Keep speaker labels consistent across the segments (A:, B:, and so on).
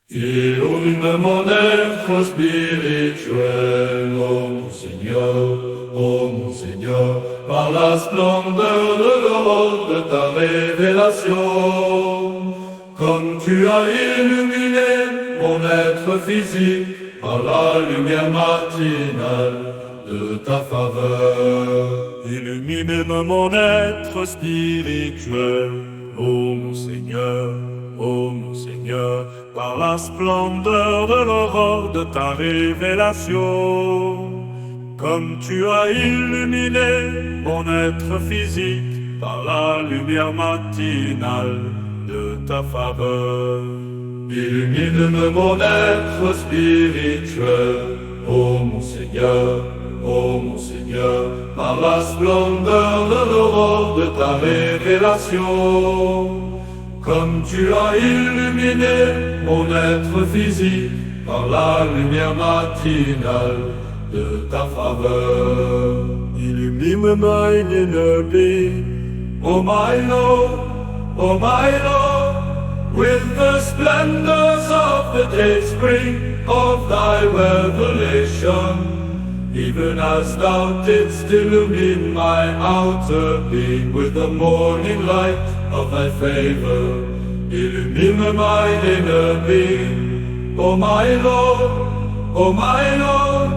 A: Illumine mon être spirituel, ô mon Seigneur, ô mon Seigneur, par la splendeur de l'aurore de ta révélation. Comme tu as illuminé mon être physique par la lumière matinale de ta faveur.
B: Illumine mon être spirituel, ô mon Seigneur, ô mon Seigneur, par la splendeur de l'aurore de ta révélation. Comme tu as illuminé mon être physique par la lumière matinale de ta faveur.
A: Illumine mon être spirituel, ô mon Seigneur, ô mon Seigneur, par la splendeur de l'aurore de ta révélation. Comme tu as illuminé mon être physique par la lumière matinale de ta faveur.
B: Illumine mein inner being,
A: O my Lord, O my Lord, with the splendors of the dayspring of thy revelation, even as thou didst illumine my outer being with the morning light of thy favor, illumine my inner being, O my Lord, O my Lord,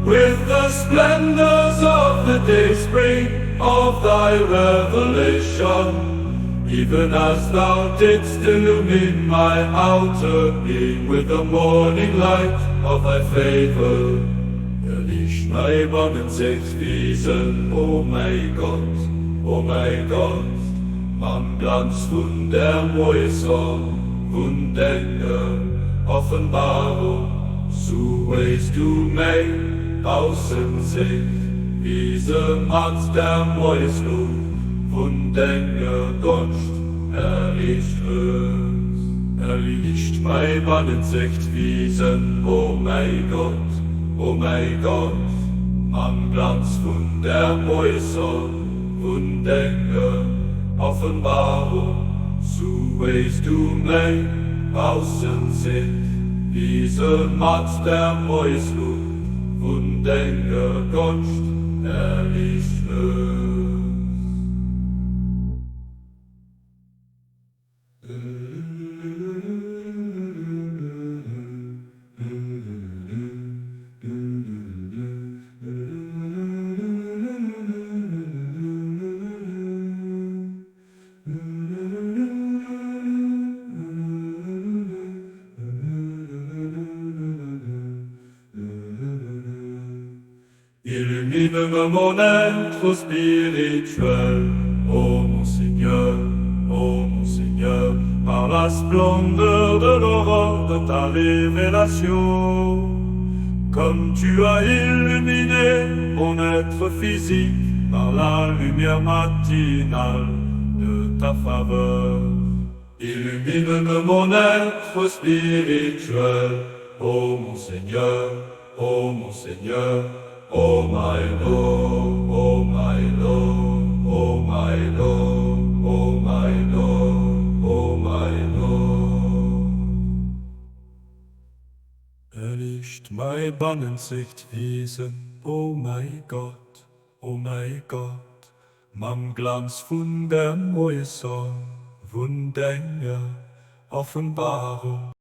A: with the splendors of the dayspring of thy revelation, even as thou didst illumine my outer being with the morning light of thy favor. Erliicht mäi Bannenzegt wisen, o mäi Gott, o mäi Gott, mam Glanz vun der Moiessonn vun denger Offenbarung, sou hues du mäi Baussenzegt wise mat der Moieslut vun denger Gonscht erliicht hues. Erliicht mäi Bannenzegt wisen, o mäi Gott, o mäi Gott, mam Glanz vun der Moiessonn vun denger Offenbarung, sou hues du mäi Baussenzegt wise mat der Moieslut vun denger Gonscht erliicht hues. Illumine mon être spirituel, ô mon Seigneur, ô mon Seigneur, par la splendeur de l'aurore de ta révélation. Comme tu as illuminé mon être physique par la lumière matinale de ta faveur. Illumine mon être spirituel, ô mon Seigneur, ô mon Seigneur, ô my Lord, ô my Lord, ô my Lord, ô my Lord, ô my Lord. Erliicht mäi Bannenzegt Wiesen, o mäi Gott, o mäi Gott, mam Glanz vun der Moiessonn vun denger Offenbarung.